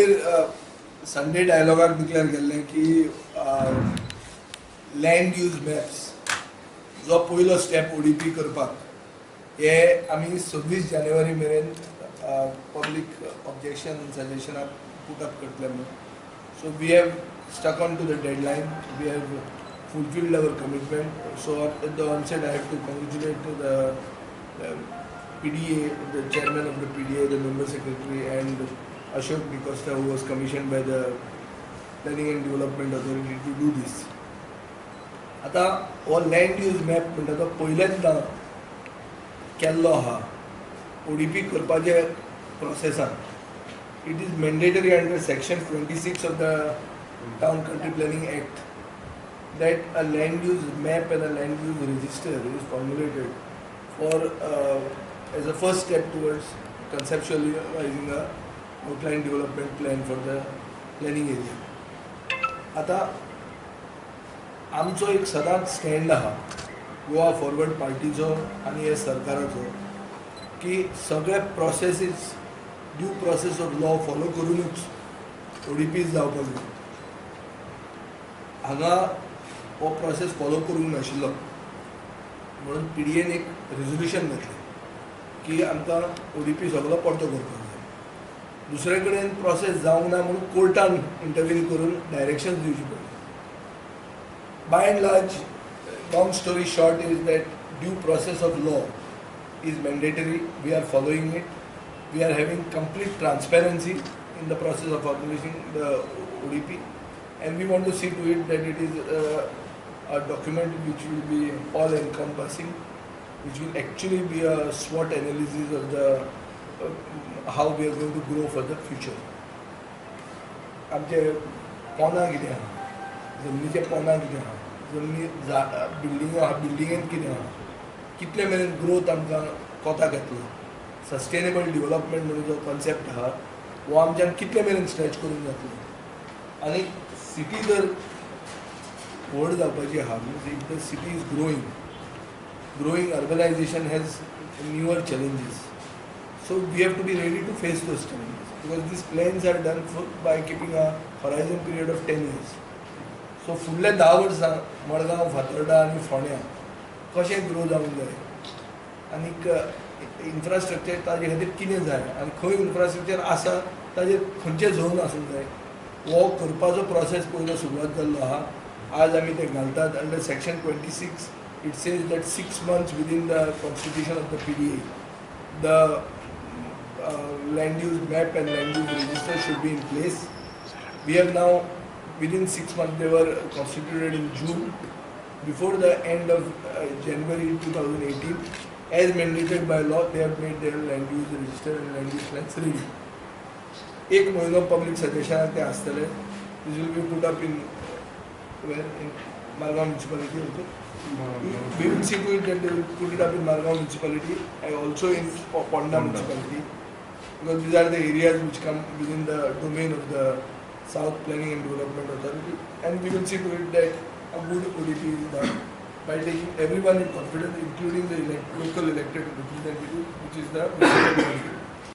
वयर Sunday डायलॉगाक declare केल्लें की लँड यूज मॅप्स जो पयलो स्टेप ओडीपी करपाक हे आमी 26 जानेवारी मेरेन पब्लीक ऑब्जेक्शन सजेशनाक पुट अप करतले म्हणून. So we have stuck on to the deadline, we have fulfilled our commitment. So at the onset I have to congratulate the PDA, the chairman of the PDA, the member secretary, and Ashok D'Costa, who was commissioned by the Planning and Development Authority to do this. आता हो land use map म्हणटा तो पयल्यांदा केल्लो आहा ODP करपाचे प्रोसेसान. It is mandatory under section 26 of the Town Country Planning Act that a land use map and a land use register is formulated for as a first step towards conceptualizing a outline development plan for the planning area. आता आमचो एक सदांच stand आहा Goa forward पार्टीचो आनी हे सरकाराचो की सगळे processes due process of law follow करूनच ओडीपीज जावपाक जाय. हांगा हो प्रोसेस फॉलो करूंक नाशिल्लो म्हणून पीडीएन एक रेजोल्युशन घातलें की आमकां ओडीपी सगलो परतो करपाक जाय. दुसरे कडेन प्रोसेस जावंक ना म्हणून कोर्टान इंटरवीन करून डायरेक्शन्स दिवची पडली. By and large, long story short is that due process of law is mandatory. We are following it. We are having complete transparency in the process of formulating the ODP, and we want to see to it that it is a document which will be all encompassing, which will actually be a SWOT analysis of the how we are going to grow for the future. आमचे पोना कितें आहा, जमनीचे पोना कितें आहा, जमनी बिल्डिंगो आहा, बिल्डिंगेन कितें आहा, कितले मेरेन ग्रोथ आमकां कोताक येतलो, सस्टेनेबल डिवलपमेंट म्हणून जो कॉन्सेप्ट आहा हो आमच्यान कितले मेरेन स्ट्रेच करूंक जातलो. आनी सिटी जर व्हड जावपाची आहा, means if the city is growing, growing urbanization has newer challenges. So we have to be ready to face those challenges because these plans are done by keeping a horizon period of 10 years. So फुडल्या 10 वर्सां मडगांव, फातोर्डा आनी फोंड्या कशें grow जावंक जाय आनीक infrastructure ताजे खातीर कितें जाय आनी खंय इन्फ्रास्ट्रक्चर आसा ताजेर खंयचें झोन आसूंक जाय, हो करपाचो प्रोसेस पयलो सुरवात जाल्लो आहा. आज आमी ते घालतात. Under section 26 it says that 6 months within the constitution of the PDA the land use map and land use register should be in place. We have now within 6 months, they were constituted in June, before the end of January 2018, as mandated by law, they have made their land use register and land use plans ready. एक म्हयनो public सजेशनाक ते आसतले. This will be put up in where in Margao municipality also. We will see to it that they will put it up in Margao municipality and also in Ponda municipality, because these are the areas which come within the domain of the South Planning and Development Authority, and we will see to it that a good ODP is done by taking everyone in confidence, including the local elected representative, which is the municipal council.